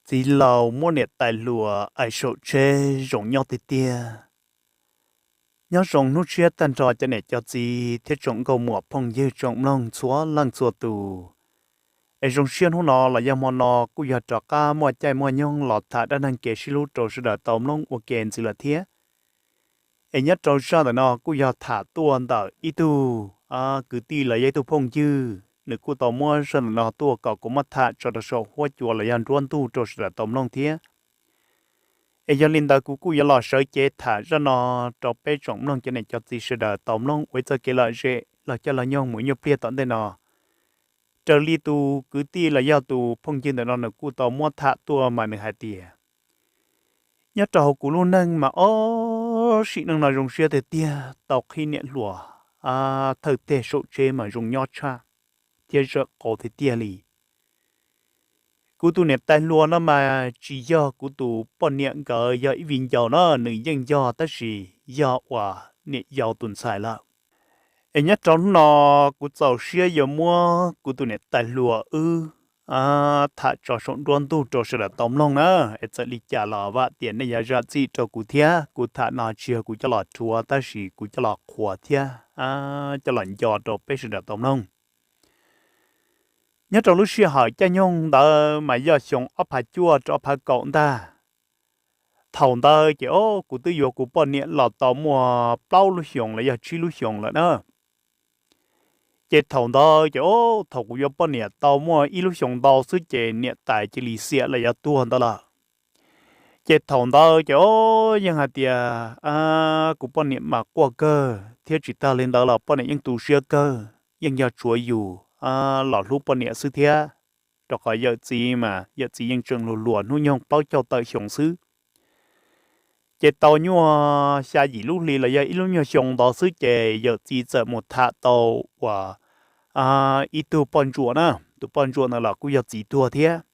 Txiv laus muab niam tais hluas aim saum tsheb zoo nyob tiag tiag. Nyob zoo hnub tshiab tag nrho cov niam cov txiv thiab tsoom nkauj muam phooj ywg tsoom mloog txhua leej txhua tus. Es zoo siab hnub no los yog hmo no kuj yog rov qab muaj caij muaj nyoog los tham dab neeg kev sib hlub rau sawv daws tau mloog ua ke ntxiv lawm thiab. Es nyob rau zaj ntawm no kuj yog tham tuaj ntawm ib tug kwv tij los yog ib tug phooj ywg, nws kuj tau muab zaj ntawm no tuaj kom kuv muab tham tso rau saum huab cua los yog nruab ntug rau sawv daws tau mloog thiab. Es yog li ntawd kuv kuj yuav los sawv cev tham zaj no rau peb tsoom mloog cov niam cov txiv sawv daws tau mloog ua ib txoj kev lom zem los coj los nyoog mus nyuaj pliag tom ntej no. Raws li tus kwv tij los yog tus phooj ywg ntawm no nws kuj tau muab tham tuaj mas nws hais tias, nyob rau hauv kuv lub neej mas ob sim neej no zoo siab tiag tiag, tau qhib niam hluas thawj teg saum tsheb mas zoo nyob tshaj thiab zawm qau tiag tiag li. Kuv tus niam tais hluas no mas tsis yog kuv tus poj niam nkawd yog ib viv ncaus na, nws yeej yog tab sis yog uas niam yau tus ntxhais lawm. Es nyob rau hnub no kuv txaus siab yuav muab kuv tus niam tais hluas wb tham tso saum nruab ntug rau sawv daws tau mloog na. Es txawm li cas los vam tias nej yuav zam txim rau kuv thiab, kuv tham no tsis yog kuv coj los rhuav tab sis kuv coj los qhuas thiab coj los nco rau peb sawv daws tau mloog. Nyob rau lub sij hawm caij nyoog ntawd mas yog xyoo ob phav cuaj rau ob phav kaum ntag. Thaum ntawd ces o kuv twb yuav kuv poj niam los tau muaj plaub lub xyoos los yog tsib lub xyoos lawm na. Ces thaum ntawd ces o thaum kuv yuav poj niam tau muaj ib lub xyoos ntau xwb ces niam tais cia li xiam los yog tuag ntawd lawm. Ces thaum ntawd ces o yeej hais tias kuv poj niam mas quaj kawg thiab tsis tag li ntawd los poj niam yeej tu siab kawg, yeej yog tsuav yus los hlub poj niam xwb thiab. Rau qhov yawm txiv mas yawm txiv yeej tseem hluas hluas hnub nyoog plaub caug tawm xyoo xwb. Ces tau nyuaj xya yim lub hli los yog ib lub nyuag xyoo ntawd xwb ces yawm txiv txawm mus tham tau uas ib tug poj ntsuam na, tus poj ntsuam ntawd los kuj yog txiv tuag thiab.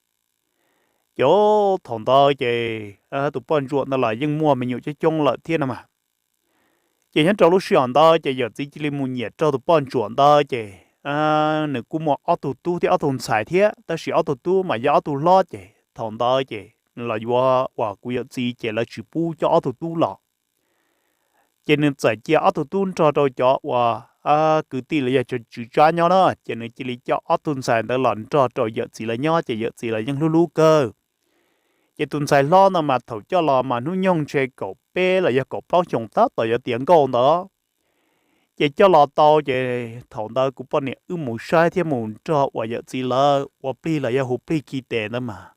Ces thaum ntawd ces tus poj ntsuam ntawd los yeej muaj me nyuam coob coob lawm thiab no mas. Ces nyob rau lub sij hawm ntawd ces yawm txiv cia li mus nyiam raug tus poj ntsuam ntawd ces nws kuj muaj ob tug tub thiab ob tug ntxhais thiab, tab sis ob tug tub mas yog ob tug hlob ces thaum ntawd ces nws los yuav uas kuv yawm txiv ces lawv tsis pub coj ob tug tub los. Ces nws txawm cia ob tug tub nrog rau cov uas kwv tij los yog tswv tsab nyob na, ces nws cia li coj ob tug ntxhais ntawd los nrog rau yawm txiv lawv nyob ces yawm txiv lawv yeej hlub hlub kawg. Ces tus ntxhais hlob no mas thaum coj los mas hnub nyoog ntshe kaum peb los yog kaum plaub xyoos tab tom yuav tiav nkauj ntawd. Ces coj los tau ces thaum ntawd kuv poj niam wb mus saib thiab mus nrog uas yawm txiv lawv ua plig los yog hu plig khi tes ntawd mas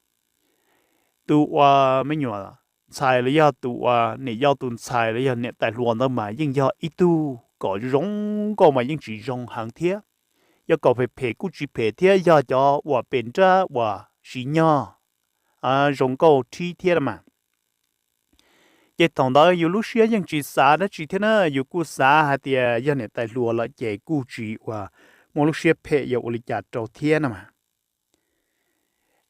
tus uas me nyuam ntxhais los yog tus uas niam yau tus ntxhais los yog niam tais hluas ntawd mas yeej yog ib tug kom zoo nkauj mas yeej tsis zoo heev thiab. Yog kom phem phem kuj tsis phem thiab, yog cov uas pem nrab uas siv nyog zoo nkauj rhib thiab mas. Ces thaum ntawd yus lub siab yeej tsis xav dab tsi thiab na, yus kuj xav hais tias yog niam tais hluas lawm ces kuj tsis uas muaj lub siab phem yuav ua li cas rau thiab no mas.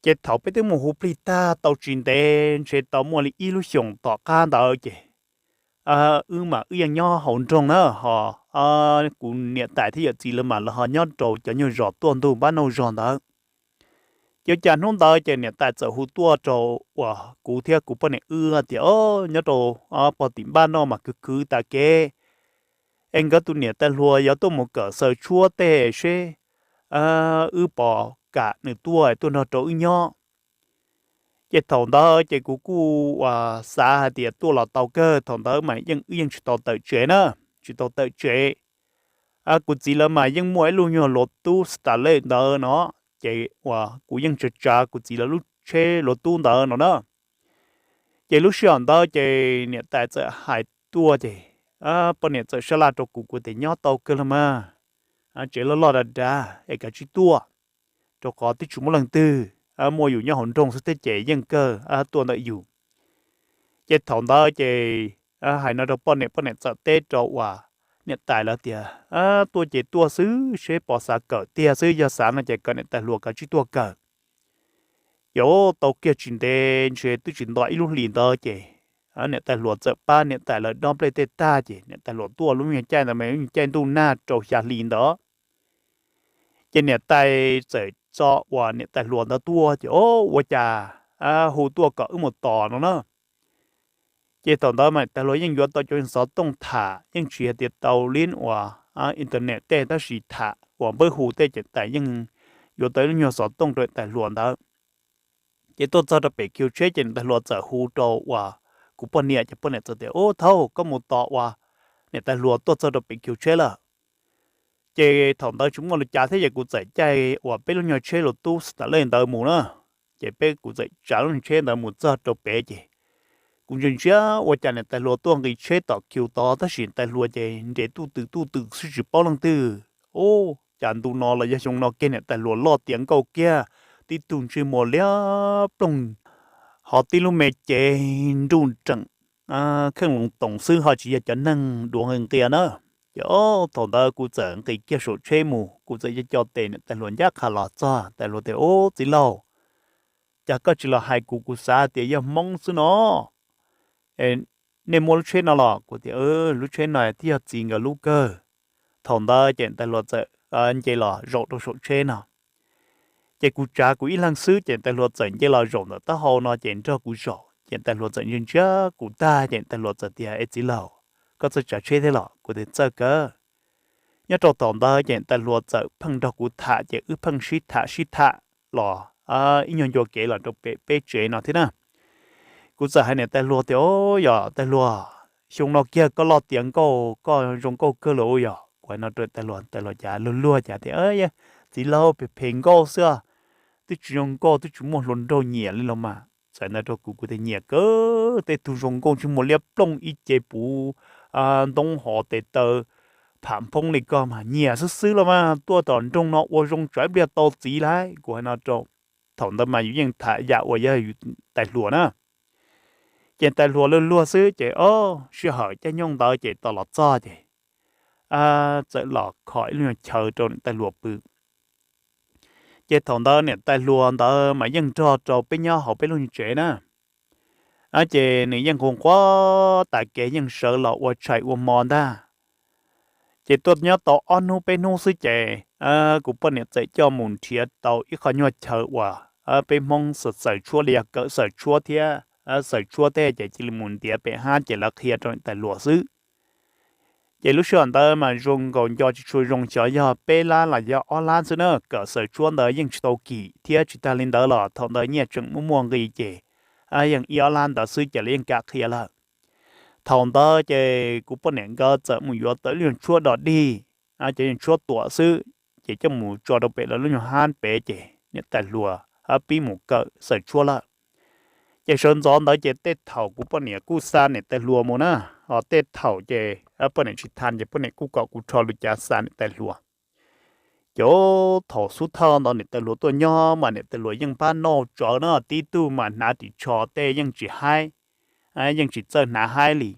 Ces thaum peb twb mus hu plig tag tau tsis ntev ntshe tau muaj li ib lub xyoos tom qab ntawd ces wb mas wb yeej nyob hauv nroog na ho kuv niam tais thiab yawm txiv lawv mas lawv ho nyob rau cov nyuag zos tuaj ntug npab nauj zog ntawd. Ces ua cas hnub ntawd ces niam tais txawm hu tuaj rau uas kuv thiab kuv poj niam wb tias, nyob rau pog tim npab no mas khwv khwv tas kev es nkawd tus niam tais hluas yuav tuaj mus kawm xaws tshuab tej seb wb puas kam nws tuaj tuaj nrog rau wb nyob. Ces thaum ntawd ces kuv kuj uas xav hais tias tuaj los tau kawg, thaum ntawd mas yeej wb yeej tsis tau tawm tsev na, tsis tau tawm tsev. Kuv txiv lawv mas yeej muaj ib lub nyuag luav tub xas tas lej ntawd no, ces uas kuv yeej tsav tsav kuv txiv lawv lub tsheb luav tub ntawd no na. Ces lub sij hawm ntawd ces niam tais txawm hais tuaj ces poj niam txawm sab laj rau kuv, kuv tias nyob tau kawg los mas, tsev loj loj dav dav es kav tsij tuaj, rau qhov twb tsis muaj leej twg, muaj yus nyob hauv nroog xwb thiab ces yeej kawg tuaj ntawm yus. Ces thaum ntawd ces hais no rau poj niam, poj niam txawm teb rau uas niam tais lawv tias, tuaj ces tuaj xwb, seb puas xav kawm tiag xwb, yog xav no ces kom niam tais hluas kav tsij tuaj kawm. Ces tau kiag tsis ntev ntshe twb tsis nto ib lub hlis ntawd ces niam tais hluas txawm pab niam tais lawv dob nplej tej tag ces niam tais hluas tuaj lub me caij ntawd mas lub caij ntuj nag rau xya hli ntawd. Ces niam tais txawm tso uas niam tais hluas ntawd tuaj ces o ua cas hu tuaj kom wb mus tos no na. Ces thaum ntawd mas niam tais hluas yeej yuav tau cov xov tooj tham, yeej tsis hais tias tau li uas internet tej, tab sis tham uas npawb hu tej ces niam tais yeej yuav tau ib lub nyuag xov tooj rau niam tais hluas ntawd. Ces tuaj txog rau pem khiv tsheb ces niam tais hluas txawm hu rau uas kuv poj niam, ces poj niam txawm tias, Ub, thaub, koj mus tos uas niam tais hluas tuaj txog rau pem khiv tsheb lawm. Ces thaum ntawd tsis muaj lus cav thiab ces kuv txawm caij uas peb lub nyuag tsheb los tub xas tas lej ntawd mus na. Ces peb, kuv txawm tsav lub nyuag tsheb ntawd mus txog rau pem ces kuv ntsia ntsia ua cas niam tais hluas tuaj nqis tsheb tom khiv tod, tab sis niam tais hluas ces nres tuj twm tuj twm xwb tsis paub leej twg. Ub, cas ntu no los yog xyoo no kiag niam tais hluas loj tiav nkauj kiag, tib tug ntsej muag liab ploog, ho tib lub me cev nruj nreem, kheej loos toos xwb ho tsis yog cov neeg duav nqi nqia na. Ces thaum ntawd kuv txawm nqis kiag saum tsheb mus, kuv txawm co co tes niam tais hluas ncaj qha los txog, tais hluas tias, Ub, txiv laug, cas koj tsis los hais kuv, kuv xav tias yog Hmoob xwb no. Nej muaj lub tsheb no los? Kuv tias, Lub tsheb no twb yog txiv nkawd lub kawg. Thaum ntawd ces niam tais hluas txawm nce los zaum rau saum tsheb no. Ces kuv tsav kuv ib leeg xwb ces niam tais hluas txawm nce los zaum ntawm taub hau no ces nrog kuv zaum. Ces niam tais hluas txawm ntsia ntsia kuv tag ces niam tais hluas txawm tias, Es txiv laug, koj txawj tsav tsheb thiab los? Kuv tias, Txawj kawg. Nyob rau thaum ntawd ces niam tais hluas txawm pheej nrog kuv tham ces wb pheej sib tham sib tham los ib nyuag ncua kev los rau pem peb tsev no thiab na. Kuv txawm hais niam tais hluas tias, Yog tais hluas, xyoo no kiag koj loj tiav nkauj, koj zoo nkauj kawg los ua yog? Kuv hais no rau tais hluas, tais hluas cas luag luag cas tias, Txiv laug, phem phem nkauj xwb, twb tsis zoo nkauj, twb tsis muaj hluas nraug nyiam li los mas. Txawm ntawd rau kuv, kuv tias, Nyiam kawg, tej tug zoo nkauj ntsej muag liab ploog ib ce puv ntoob hos tes taw pham nphoob li koj mas nyiam xwb xwb los mas, tuaj tom nroog no ua zoo tsam ib pliag tau txiv lauj. Kuv hais no rau, thaum ntawd mas yus yeej tham yam uas yog yus tais hluas na. Ces tais hluas luag luag xwb ces o, sij hawm caij nyoog ntawd ces tos los txog ces txawm los kho ib lub nyuag chaw rau niam tais hluas pw. Ces thaum ntawd niam tais hluas ntawd mas yeej nrog rau peb nyob hauv peb lub nyuag tsev na. Ces nws yeej nquag nquag tas kev yeej sawv los ua tshais ua hmo ntag. Ces tuaj nyob tau ob hnub peb hnub xwb ces kuv poj niam txawm coj mus nrhiav tau ib qho nyuag chaw uas peb Hmoob xaws tshuab li yog kawm xaws tshuab thiab xaws tshuab tej ces cia li mus ntiav pem hab ces lawv qhia rau niam tais hluas xwb. Ces lub sij hawm ntawd mas zoo nkaus nco tsis tshua zoo, xyov yog peb lab los yog ob lab xwb na, kawm xaws tshuab ntawd yeej tsis tau kim thiab tsis tag li ntawd los thaum ntawd nyiaj tseem muaj muaj nqis ces yeej ib ob lab ntawd xwb ces lawv yeej kam qhia lawm. Thaum ntawd ces kuv poj niam nkawd txawm mus yuav tau ib lub nyuag tshuab do dig, cov nyuag tshuab tuam xwb, ces coj mus tso rau pem lawv lub nyuag hab pem ces niam tais hluas pib mus kawm xaws tshuab lawm. Ces sawv ntxov ntawd ces tej thaum kuv poj niam kuj xa niam tais hluas mus na, ho tej thaum ces poj niam tsis tham ces poj niam kuj kom kuv rho lus cav xa niam tais hluas. Ces thaum xub thawj ntawd niam tais hluas tuaj nyob mas niam tais hluas yeej pab noj tsawv na, tib tug mas hnav ris tsho tej yeej tsis haib, yeej tsis txawj hnav haib li.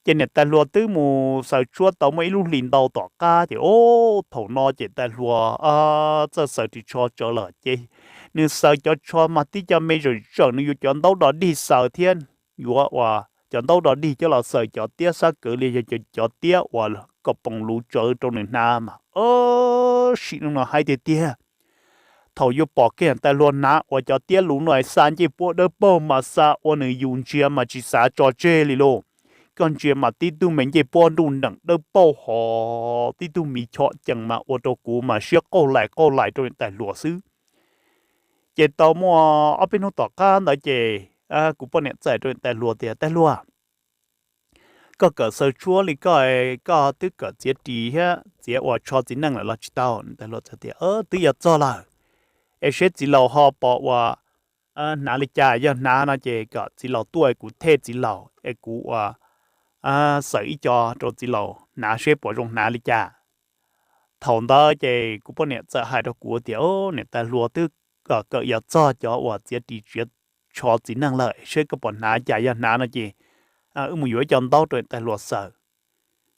Ces niam tais hluas twb mus xaws tshuab tau muaj ib lub hlis ntau tom qab ces o, thaum no ces tais hluas txawj xaws ris tsho tsawv lawm ces nws xaws cov tsho mas tib co me zawm zawm, nws yuav cov ntaub do dig xaws thiab yuav ua cov ntaub do dig coj los xaws cov tiab xab kwv li yog cov tiab uas kom poom luv tsawv rau nws hnav mas o, sim no no haib tiag tiag. Thaum yuav pom kiag niam tais hluas hnav ua cov tiab luv no xa ncej puab dawb paug mas xa ua nws yus ntsia mas tsis xav tso tseg li lauj. Koj ntsia mas tib tug me ncej puab nruj nreem dawb paug hos tib tug miv chom cees mas ua rau kuv mas siab qauj lais qauj lais rau niam tais hluas xwb. Ces tau muaj ob peb hnub tom qab ntawd ces kuv poj niam txawm hais rau niam tais hluas tias, Tais hluas, koj kawm xaws tshuab li koj, koj twb kawm txiav ris thiab txiav ua tsho txiv neej lawm los tsis tau? Niam tais hluas txawm tias, Twb yuav txog lawm, es seb txiv laus ho pom ua hnav li cas, yog hnav no ces kom txiv laus tuaj es kuv thej txiv laus es kuv ua xaws ib co rau txiv laus hnav seb puas zoo hnav li cas. Thaum ntawd ces kuv poj niam txawm hais rau kuv tias, Niam tais hluas twb kawm yuav txog cov uas txiav ris txiav tsho txiv neej lawm, seb koj pom hnav cas, yog hnav no ces wb mus yuav ib co ntaub rau niam tais hluas xaws.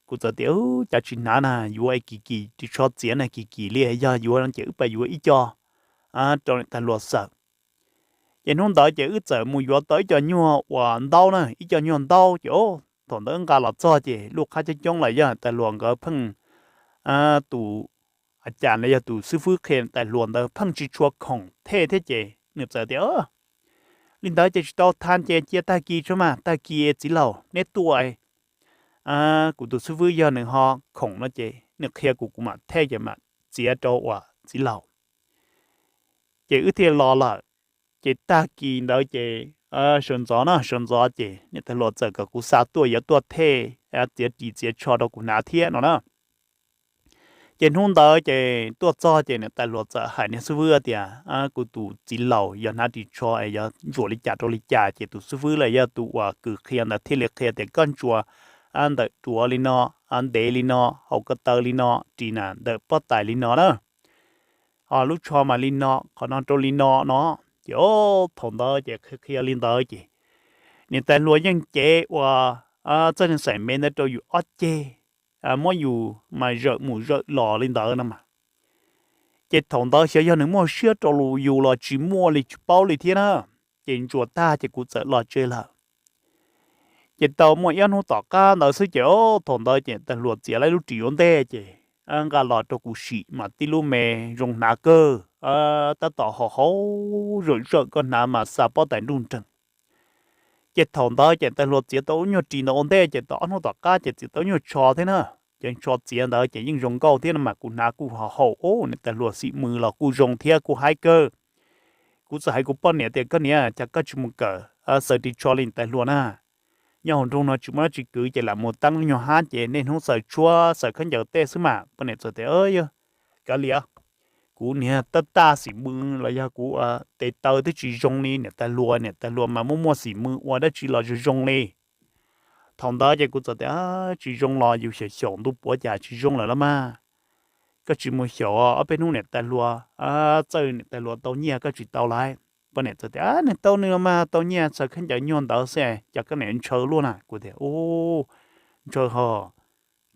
Kuv txawm tias, Cas tsis hnav na, yuav es kim kim ris tsho txiav na, kim kim li, yog yuav no ces wb pab yuav ib co rau niam tais hluas xaws. Ces hnub ntawd ces wb txawm mus yuav tau ib co nyuag uas ntaub na, ib co nyuag ntaub ces thaum ntawd nqa los txog ces lub qhab coob coob los yog niam tais hluas nkawd pheej, tus a cas los yog tus xib fwb qhia niam tais hluas ntawd pheej tsis tshua khoom thej thiab ces nws txawm tias, Li ntawd ces tsis tau tha ces cia tag kis tso mas, tag kis txiv laus neb tuaj, kuv tus xib fwb yog nws ho khoom no ces nws qhia kuv, kuv mam thej ces mam txiav rau uas txiv laus. Ces wb thiaj los lawm. Ces tag kis ntawd ces sawv ntxov na, sawv ntxov ces niam tais hluas txawm kom kuv xa tuaj yuav tuaj thej txiav ris txiav tsho rau kuv hnav thiab no na. Ces hnub ntawd ces tuaj txog ces niam tais hluas txawm hais niag xib fwb tias, kuv tus txiv laus yog hnav ris tsho es yog ntsuas li cas rau li cas, ces tus xib fwb los yog tus uas kws qhia ntawd thiaj li qhia tias koj ntsuas ntawm duav li no, ntev li no, hauv ko taw li no, ris na ntawm pob tais li no na, ho lub tsho mas li no, qhov no rau li no no. Ces thaum ntawd ces qhia qhia li ntawd ces niam tais hluas yeej cev uas txoj xaim me ntawd rau yus ob ceg, muab yus mas zawm mus zawm los li ntawd no mas. Ces thaum ntawd xyov yog nws muaj siab rau yus los tsis muaj li tsis paub li thiab na, ces ntsuas tag ces kuv txawm los tsev lawm. Ces tau muaj ib ob hnub tom qab ntawd xwb ces thaum ntawd ces tais hluas txiav lawv lub ris ua ntej ces nqa los rau kuv sim mas tib lub me zoo hnav kawg, tab tom haum haum zawm zawm koj hnav mas xa pob tais nruj nreeg. Ces thaum ntawd ces tais hluas txiav tau lub nyuag ris ntawd ua ntej ces tau ob hnub tom qab ces txiav tau lub nyuag tsho thiab na. Ces tsho txiav ntawd ces yeej zoo nkauj thiab no mas kuv hnav kuj haum haum, niam tais hluas xim mws los kuj zoo thiab kuj haib kawg. Kuv txawm hais kuv poj niam tias koj niam, cas koj tsis mus kawm xaws ris tsho li niam tais hluas na? Nyob hauv nroog no tsis muaj dab tsi kwv ces lam mus teeb lub nyuag hab ces niaj hnub xaws tshuab xaws khaub ncaws tej xwb mas. Poj niam txawm tias, kav liam, kuv niag tab taj xim mws los yog kuv tes taw twb tsis zoo li niam tais hluas, niam tais hluas mas muaj muaj xim mws ua dab tsi los zoo zoo li. Thaum ntawd ces kuv txawm tias, tsis zoo los yus xyaum xyaum ntu puav cas tsis zoo lawm los mas. Koj tsis mus xyaum ob peb hnub niam tais hluas txawj, niam tais hluas tau nyiaj koj tsis tau lawm. Poj niam txawm tias, nws tau nws los mas, tau nyiaj xaws khaub ncaws nyuag ntawd xwb cas koj niam ntshaw luaj na? Kuv tias, u, ntshaw ho,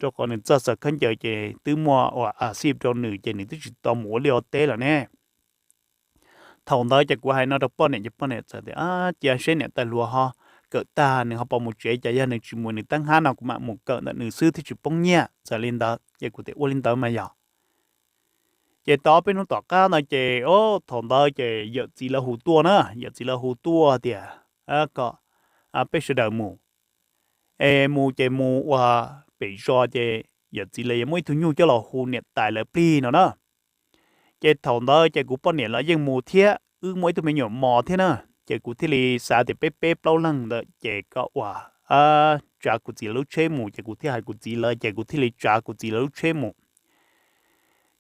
rau qhov nws txawj xaws khaub ncaws ces twb muaj ua a xij rau nws ces nws twb tsis tau mus ua liaj ua teb lawm ne. Thaum ntawd ces kuv hais no rau poj niam ces poj niam txawm tias, cia seb niam tais hluas ho kawm tag nws ho pom mus tsev, cas yog nws tsis mus nws teeb hab no kuv mam mus kawm ntawm nws xwb thiaj tsis poob nyiaj. Txawm li ntawd ces kuv tias ua li ntawd mas yog. Ces tau ob peb hnub tom qab ntawd ces, o, thaum ntawd ces yawm txiv lawv hu tuaj na, yawm txiv lawv hu tuaj tias kom peb sawv daws mus, es mus ces mus ua pem zos ces yawm txiv lawv yuav muaj ib tug nyuj coj los hu niam tais lawv plig no na. Ces thaum ntawd ces kuv poj niam los yeej mus thiab, wb muaj ib tug me nyuam mos thiab na. Ces kuv thiaj li xav tias peb peb plaub leeg ntawd ces kom ua tsav kuv txiv lub tsheb mus, ces kuv thiaj hais kuv txiv lawv ces kuv thiaj li tsav kuv txiv lawv lub tsheb mus.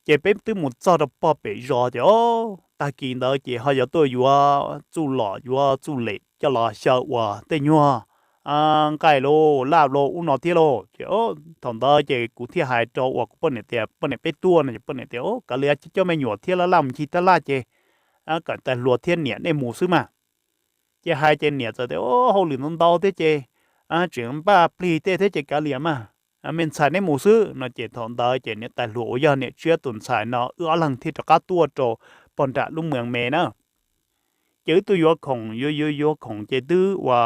Ces peb twb mus txog rau pog pem zos ces, o, tag kis ntawd ces ho yuav tuaj yuav txuj lom yuav txuj lem coj los xyaw ua tej nyuag nqaij lauj, laj lauj, ub no thiab lauj. Ces thaum ntawd ces kuv thiaj hais rau uas kuv poj niam tias, poj niam, peb tuaj no ces poj niam tias, o, kav liam, coj me nyuam thiab laj laj mus ncig tab laj ces kom tais hluas thiab niam nej mus xwb mas. Ces hais ces niam txawm tias, o, hauj lwm ntau ntau thiab ces tseem npaj plig tej thiab ces kav liam mas, me ntxhais neb mus xwb no. Ces thaum ntawd ces niam tais hluas uas yog niam tshiab tus ntxhais no wb ob leeg thiaj rov qab tuaj rau pog nram lub mws me na. Ces wb tuaj yuav khoom, yuav yuav yuav khoom ces twb ua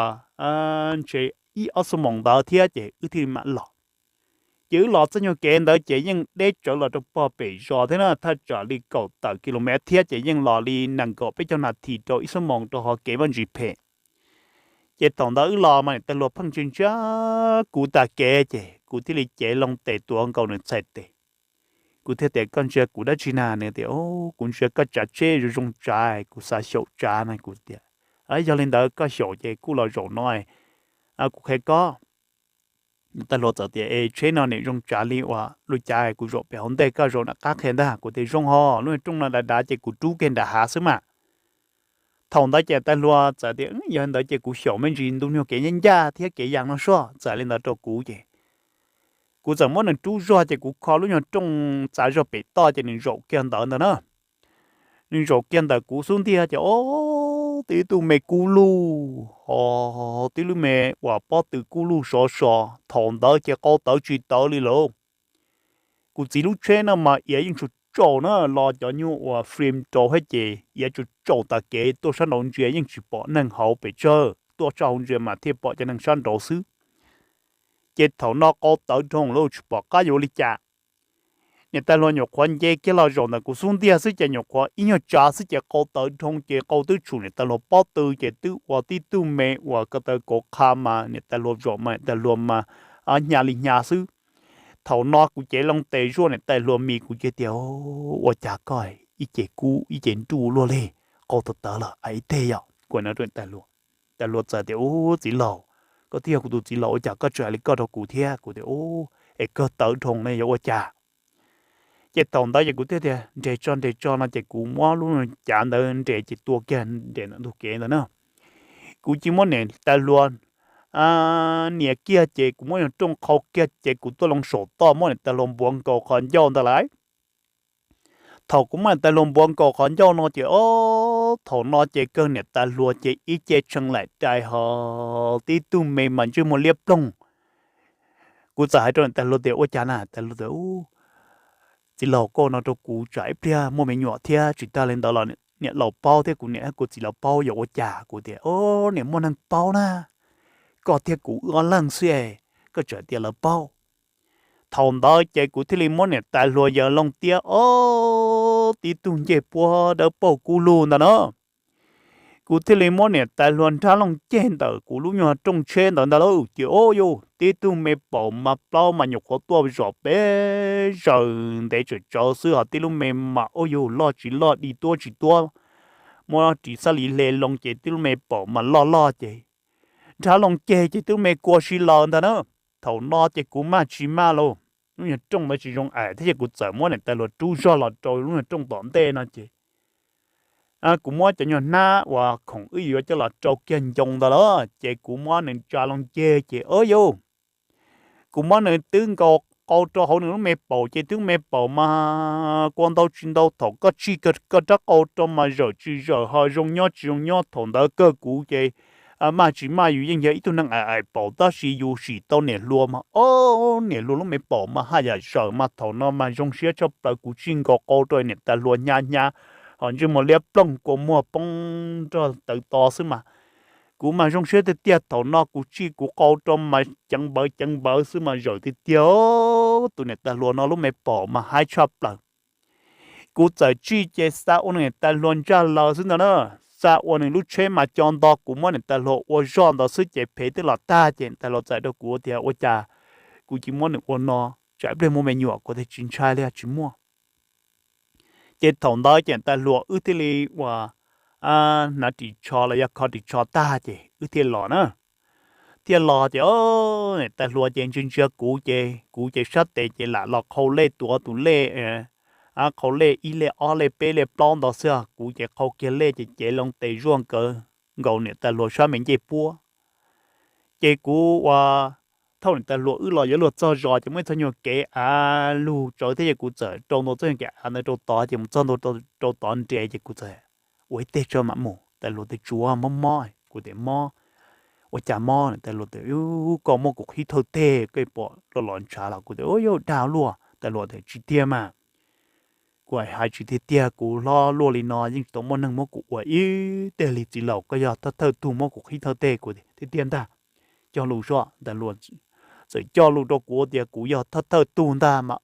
ntshe ib ob xuab moos ntawd thiab ces wb thiaj mam los. Ces wb los txoj nyuag kev ntawd ces yeej deb tsawv los rau pog pem zos thiab na, thaj tsam li kaum tawm kilomev thiab ces yeej los li nees nkaum peb caug nas this rau ib xuab moos rau hauv kev vaj ntsis phem. Ces thaum ntawd wb los mas niam tais hluas pheej ntsia ntsia kuv tas kev ces kuv thiaj li cev loo tes tuav nkaus nws txhais tes. Kuv thiaj tias, koj ntsia kuv dab tsi na? Nws tias, kuv ntsia koj tsav tsheb zoo zoo tsav, kuv xav xyaum tsav na. Kuv tias, yog li ntawd koj xyaum ces kuj los zaum no, kuv qhia koj. Niam tais hluas txawm tias, es tsheb no nim zoo tsav li uas lub cav, kuv zaum pem hauv ntej koj zaum nram qab qhia ntag. Kuv tias, zoo ho, lub rooj no dav dav ces kuv rub kiag nram hav xwb mas. Thaum ntawd ces tais hluas txawm tias, yog li ntawd ces kuv xyaum me ntsis ntu nyuag kev ncaj ncaj thiab kev yas no soj. Txawm li ntawd rau kuv ces kuv txawm muab nws rub zog ces kuv kho lub nyuag rooj txav zog pem toj ces nws zaum kiag ntawd ntag na. Nws zaum kiag ntawm kuv xub ntiag ces, o, tib tug me kub lug, o, tib lub me uas pob tw kub lug sov so. Thaum ntawd ces qau tawv tsis tawv li lauj. Kuv txiv lub tsheb no mas iav yeej tsaus tsaus na, los cov nyuag uas frame rau thiab ces iav tsaus tsaus tas kev, tuaj sab nraud ntsia yeej tsis pom neeg hauv pes tsawg, tuaj sab hauv ntsia mas thiaj pom cov neeg sab nraud xwb. Ces thaum no qau tawv dhau lawm tsis pom qab yuav ua li cas. niam tais hluas nyuam qhuav nce kiag los zaum ntawm kuv xub ntiag xwb ces nyuam qhuav ib nyuag tsav xwb ces qau tawv dhoo ces qau twb tshum niam tais hluas pob tw ces twb ua tib tug me uas ko taw kauv qha mas niam tais hluas zaum mas niam tais hluas mas hnya li hnya xwb. Thaum no kuv cev loo tes zuaj niam tais hluas mis kuv ces tias, ua cas koj ib ce kub ib ce nruj luaj li, qau tawv tawv lawm a ib teg yom. Kuv hais no rau niam tais hluas, tais hluas txawm tias, ub txiv laus, koj twb yog kuv tus txiv laus ua cas koj tseem hais li koj rau kuv thiab? Kuv tias, ub, es kawg tawv dhoo ne yuav ua cas? Ces thaum ntawd ces kuv thiaj tias nres tso nres tso no ces kuv muab lub cav ntawd nres ces tua kiag nres ntawm ntug kev ntawd na. Kuv cia muab niam tais hluas nias kiag ces kuv muab nyuag rooj qhau kiag ces kuv tuaj loo saum toj muab niam tais hluas npuav nkaus qhov ncauj ntawd lawm. Thaum kuv muab niam tais hluas npuav nkaus qhov ncauj no ces ob thaum no ces kawg niam tais hluas ces ib ce tshee laim rais ho tib tug me mas ntsej muag liab ploog. Kuv txawm hais rau niam tais hluas tias, ua cas na? Tais hluas tias, txiv laus, koj no rau kuv tsam ib pliag muaj me nyuam thiab tsis tag li ntawd los niam laus paub thiab kuv niam kuv txiv lawv paub yuav ua cas? Kuv tias, o, niam muaj neeg paub na, koj thiab kuv wb ob leeg xwb es koj tseem tias lawv paub. Thaum ntawd ces kuv thiaj li muab niam tais hluas yaws loo tiab ob tib tug ncej puab dawb paug kub lug ntag na. Kuv thiaj li muab niam tais hluas nrhab loo ceg ntawm kuv lub nyuag rooj tsheb ntawd ntag lauj. Ces ob yus tib tug me paum mas plaub mas nyuam qhuav tuaj zom peb zaws ntev tsawm tsawv xwb ho tib lub me mas ob yus loj tsis loj di tuab tsis tuab. Muab ris xab li hle loo ces tib lub me paum mas loj loj ces nrhab loo ceg ces tib lub me kua si laws ntag na. Thaum no ces kuv maj tsis maj lauj, lub nyuag rooj ntawd tsis zoo ais thiab ces kuv txawm muab niam tais hluas rub zog los rau lub nyuag rooj tom ntej no ces kuv muab cov nyuag hnab uas khoom wb yuav coj los rau kiag ncoo ntawd lawm ces kuv muab nws tsa loo ceg ces ob yus kuv muab nws twb nkaus qau rau hauv nws lub me paum ces tib lub me paum mas kua ntau tsis ntau, thaum koj tsij koj rab qau rau mas zawm tsis zawm ho zoo nyob tsis zoo nyob. Thaum ntawd kawg kuv ces maj tsis maj yus yeej yog ib tug neeg aim aim paum tab sis yus sim tau niam hluas mas ob niam hluas lub me paum mas haj yam zawm mas thaum no mas zoo siab tshaj plaws. Kuv tsij nkaus qau rau niam tais hluas hnyav hnyav ho ntsej muag liab ploog kua muag poob nrog tawv to xwb mas kuv mas zoo siab tiag tiag. Thaum no kuv tsij kuv qau rau mas ceev npawv ceev npawv xwb mas zawm tiag tiag. Tus niam tais hluas no lub me paum mas haib tshaj plaws. Kuv txawm tsij ces xa ua nws niam tais hluas ntsaj laws xwb ntag na. Xa ua nws lub tsheb mas co nto kuv muab niam tais hluas ua zoj ntawd xwb ces phev twb los tag ces niam tais hluas txawm rau kuv tias ua cas kuv cia muab nws ua no, tsam ib pliag muaj me nyuam. Kuv tias tsis ntshai li, tsis muaj. Ces thaum ntawd ces niam tais hluas wb thiaj li uas hnav ris tsho los yog kho ris tsho tag ces wb thiaj los na. Thiaj los ces niam tais hluas ces ntsia ntsia kuv ces kuv ces sab tes ces lam los qhau lej tuav tus lej, qhau lej ib lej ob lej peb lej plaub ntawd xwb. Kuv ces qhau kiag lej ces cev loo tes zuaj nkawd nkaus niam tais hluas sab me ncej puab. Ces kuv ua thauj niam tais hluas wb los yuav luag txog zos ces muaj ib txoj nyuag kev av lug tsawv thiab ces kuv txawm rau ntawm txoj nyuag kev av ntawd rau tod ces mus txog ntua rau tod nres ces kuv txawm ua ib teg tso mam mus. Tais hluas tias tsuav mob mob. Kuv tias mob, ua cas mob? Tais hluas tias koj muab kuv qhib thawj teg koj pom los los ntshav los? Kuv tias ua yog dag luaj. Tais hluas tias tsis tiag mas. Kuv hais tsis tiag tiag, kuv hlob luaj li no yeej tsis tau muaj neeg muab kuv ua ib teg li. Txiv laus, koj yog thawj thawj tug muab kuv qhib thawj teg. Kuv tias tiag tiag ntag, cog lus zoj. Tais hluas txawm cog lus rau kuv tias kuv yog thawj thawj tug ntag mas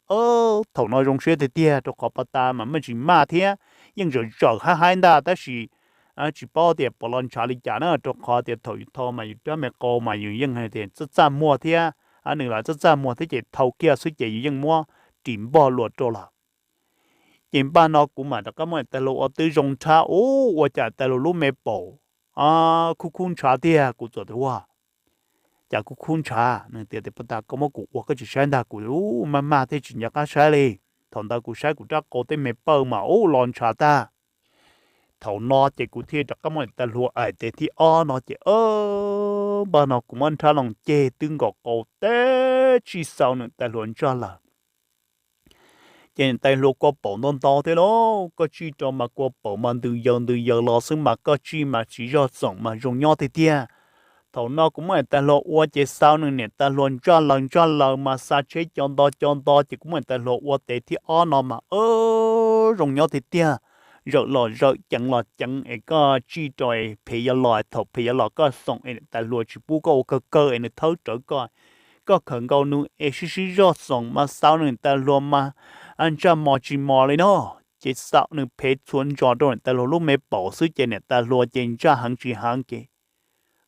thaum no zoo siab tiag tiag rau qhov pas tas mas maj tsis maj thiab yeej zawm zawm haib haib ntag tab sis tsis paub tias pom los ntshav li cas na, rau qhov tias thaum yus thau mas yus rab me qau mas yus yeej hais tias txaj txaj muag thiab, nws los txaj txaj muag thiab ces thau kiag xwb ces yus yeej muab ris npog luas rau lawm. Ces npaj no kuv mam rov qab muab tais hluas ua twb zoo nrhab ub ua cas tais hluas lub me paum khub khub ntshav tiag. Kuv txawm tias ua cas khub khub ntshav? Nws tias tias pas tas koj muab kuv ua koj tsis saib ntag. Kuv ub maj maj thiab tsis nco qab saib li. Thaum ntawd kuv saib kuv rab qau tej me pawj mas ub los ntshav tag. Thaum no ces kuv thiaj rov qab muab tais hluas aim tes thib ob no ces npaj no kuv muab nrhab loo ceg twb nkaus qau teb tsij xau nws tais hluas ntsaj lawm. Ces tais hluas kua paum ntau ntau thiab lauj, koj tsij rau mas kua paum mas ntws yaws ntws yaws los xwb mas koj tsij mas tsis zoj xoom mas zoo nyob tiag tiag. Thaum no kuv muab tais hluas ua ces xau nws niam tais hluas ntsaj laws ntsaj laws mas xa tsheb co nto co nto ces kuv muab tais hluas ua tes thib ob no mas zoo nyob tiag tiag. Zawm los zawm ceev los ceev es koj tsij rau es phem yuav los, thaum phem yuav los koj xoom es tais hluas tsis pub koj ua kawg kawg es nws thawb rawv koj, koj khawm nkaus nws es sib sib zoj xoom mas xau nws tais hluas mas ntsaj mos tsis mos li no. Ces xaum nws phev txhua ntsos rau niam tais hluas lub me paum xwb ces niam tais hluas ces ntsaj heev tsis heev ces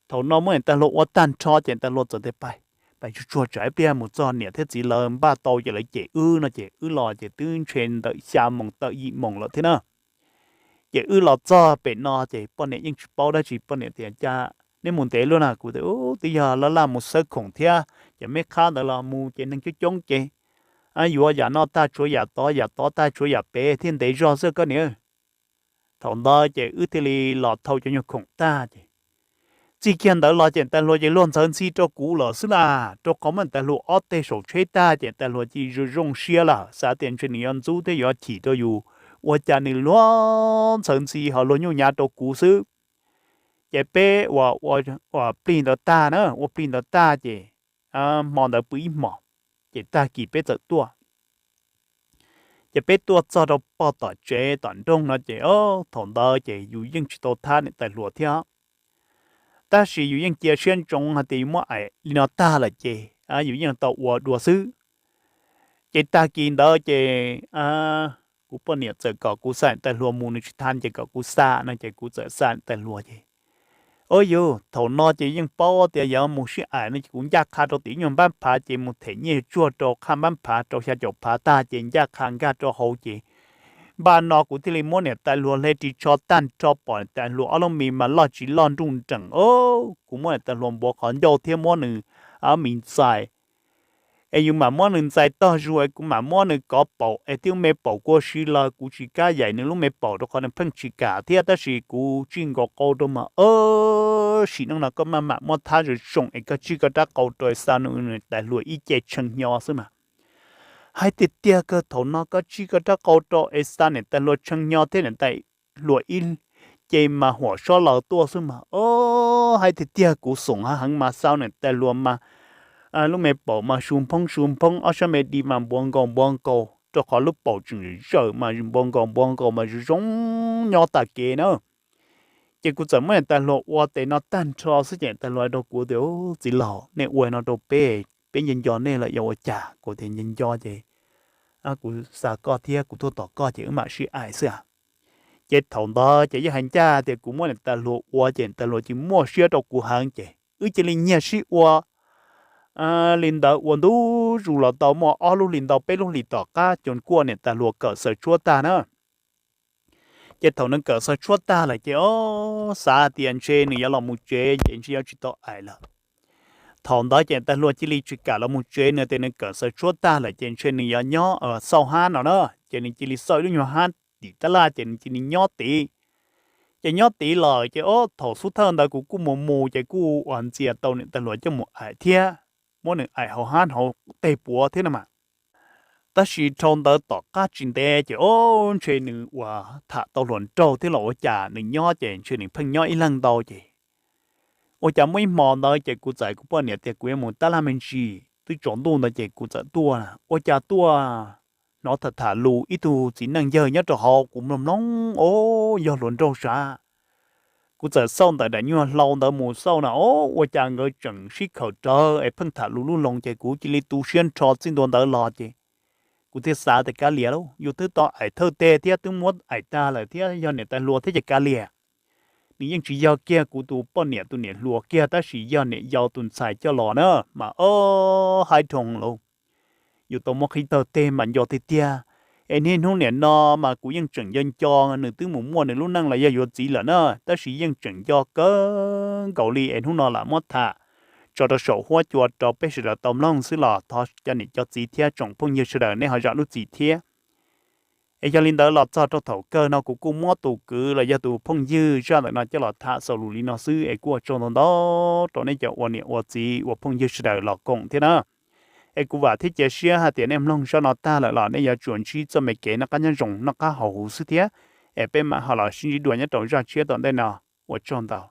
thaum no muab niam tais hluas ua tag nrho ces niam tais hluas txawm tias, Pais, pais tsuag tsuag tsam ib pliag mus txog niam thiab txiv lawv npaj tau ces lawv cem wb no ces wb los ces twb ntshe ntawm xya moos tawm yim moos lawm thiab na. Ces wb los txog pem no ces poj niam yeej tsis paub dab tsi, poj niam tias, Cas neb mus ntev luaj na? Kuv tias, Ub, twb yog laj laj mus xawb khoom thiab ces me qhab ntawd los mus ces neeg coob coob ces yuav yam noj tag tshuav yam tod, yam tod tag tshuav yam pem thiab ntev zog xwb koj niam. Thaum ntawd ces wb thiaj li los thau cov nyuag khoom tag ces txij kiag ntawd los ces niam tais hluas ces luag ntxhawv ntxhi rau kuv lawm xwb las, rau qhov muab niam tais hluas ob teg saum tsheb tag ces niam tais hluas cia li zoo siab lawm, xav tias ntshe nws yuav ntxub thiab yuav chim rau yus, ua cas nws luag ntxhawv ntxhi ho luag nyuj nyav rau kuv xwb. Ces peb ua, ua plig ntawd tag na, ua plig ntawd tag ces hmo ntawd pw ib hmos, ces tag kis peb txawm tuaj. Ces peb tuaj txog rau pog tom tsev tom nroog no ces thaum ntawd ces yus yeej tsis tau thab niam tais hluas thiab, tab sis yus yeej cia siab ntsoov hais tias yus muab aim li no tag lawm ces yus yeej tau ua dua xwb. Ces tag kis ntawd ces kuv poj niam txawm kom kuv xa niam tais hluas mus, nws tsis thab ces kom kuv xa no ces kuv txawm xa niam tais hluas ces, o yus, thaum no ces yeej paub tias yog mus sib aim no ces kuv ncaj qha rau tim nyuag npab phav ces mus them nyiaj tsuag rau qhaj npab phav rau xya caum phav tag ces ncaj qha nkag rau hauv ces npaj no kuv thiaj li muab niam tais hluas hle ris tsho tag nrho pom niam tais hluas ob lub mis mas loj tsis loj nruj nreem o. Kuv muab niam tais hluas npuav qhov ncauj thiab muab nws ob mis ntxais es yus mam muab nws ntxais tog zus es kuv mam muab nws kov paum es twb me paum kua si lawm, kuv tsis kam yaim nws lub me paum rau qhov nws pheej tsis kam thiab, tab sis kuv tsij nkaus qau rau mas, Sim neej no koj maj mam muab thab zoo zoo es koj tsij koj rab qau rau es xa nws niam tais hluas ib ce tshee hnyo xwb mas. Hais tiag tiag kawg, thaum no koj tsij koj rab qau rau es xa niam tais hluas tshee hnyo thiab niam tais hluas ib ce mas huam sob laws tuaj xwb mas, o, hais tiag tiag kuv xoom heev mas xa niam tais hluas mas lub me paum mas su nphoob su nphoob, ob sab me di mas npuav nkaus npuav nkaus rau qhov lub paum tseem zawm mas npuav nkaus npuav nkaus mas zoo zoo nyob tas kev na. Ces kuv txawm muab niam tais hluas ua tes no tag nrho xwb ces niam tais hluas rau kuv tias, Txiv laus, nej ua no rau peb, peb nco nco nej lawm yuav ua cas? Kuv tias, Nco nco ces kuv xa koj thiab kuv tuaj tos koj ces wb mam sib aim xwb. Ces thaum ntawd ces yeej hais ncaj tias kuv muab niam tais hluas ua ces niam tais hluas cia li muaj siab rau kuv heev ces wb cia li nyiag sib ua li ntawd ua ntu zus los tau muaj ob lub hlis ntau peb lub hlis tom qab ces kuj niam tais hluas kawm xaws tshuab tag na. Ces thaum nws kawm xaws tshuab tag lawm ces o, xav tias ntshe nws yuav los mus tsev ces ntshe yuav tsis tau aim lawm. Thaum ntawd ces niam tais hluas cia li tsis kam los mus tsev, nws tias nws kawm xaws tshuab tag lawm ces ntshe nws yuav nyob xauj hab no na. Ces nws cia li xauj ib lub nyuag hab tim tab laj ces nws cia li nyob tid. Ces nyob tid lawm ces o, thaum xub thawj ntawd kuv kuj mus mus ces kuj ua ntxias tau niam tais hluas coj mus aim thiab, muab nws aim hauv hab hauv teg puav thiab no mas. Tab sis dhau ntawd tom qab tsis ntev ces o, ntshe nws ua tham tau hluas nraug thiab los ua cas nws nyob ces ntshe nws pheej nyob ib leeg ntau ces ua cas muaj ib hmo ntawd ces kuv txais kuv poj niam tias kuv yuav mus tab laj me ntsis, twb tsaus ntuj ntawd ces kuv txawm tuaj, ua cas tuaj hnov tham tham lus ib tug txiv neej yawg nyob rau hauv, kuv mloog mloog o, yog hluas nraug sav. Kuv txawm xauj ntawm daim nyuag hlau ntawd mus xauj na o, ua cas nkawd tseem sib khawm rawv es pheej tham lus lub loo ces kuv cia li tu siab nrho txij ntua ntawd los ces kuv thiaj xav tias kav liam lauj, yus twb tau aim thawj teg thiab twb muab aim tag lawm thiab yog niam tais hluas thiab ces kav liam. Nws yeej tsis yog kiag kuv tus poj niam tus niam hluas kiag tab sis yog niam yau tus ntxhais coj los na mas o, haib dhau lawm. Yus tau muab qhib thawj teg mas nco tiag tiag. Es niaj hnub nim no mas kuv yeej tseem nco nco nws twb mus muaj nws lub neej los yog yuav txiv lawm na, tab sis yeej tseem nco kawg nkaus li es hnub no lam muab tham tso rau saum huab cua rau peb sawv daws tau mloog xwb los thov cov niam cov txiv thiab tsoom phooj ywg sawv daws nej ho zam lub txim thiab. Es yog li ntawd los txog rau thaum kawg no kuv kuj muab tus kwv los yog tus phooj ywg zaj ntawm no coj los tham xaus lus li no xwb es kuj ua tsaug ntau ntau rau nej cov ua niam ua txiv ua phooj ywg sawv daws los koom thiab na. Es kuv vam thiab cia siab hais tias nej mloog zaj no tag lawm los nej yuav tsuas ntsib txoj me kev noj qab nyob zoo noj qab haus huv xwb thiab. Es peb mam ho los sib ntsib dua nyob rau zaj tshiab tom ntej no. Ua tsaug ntau.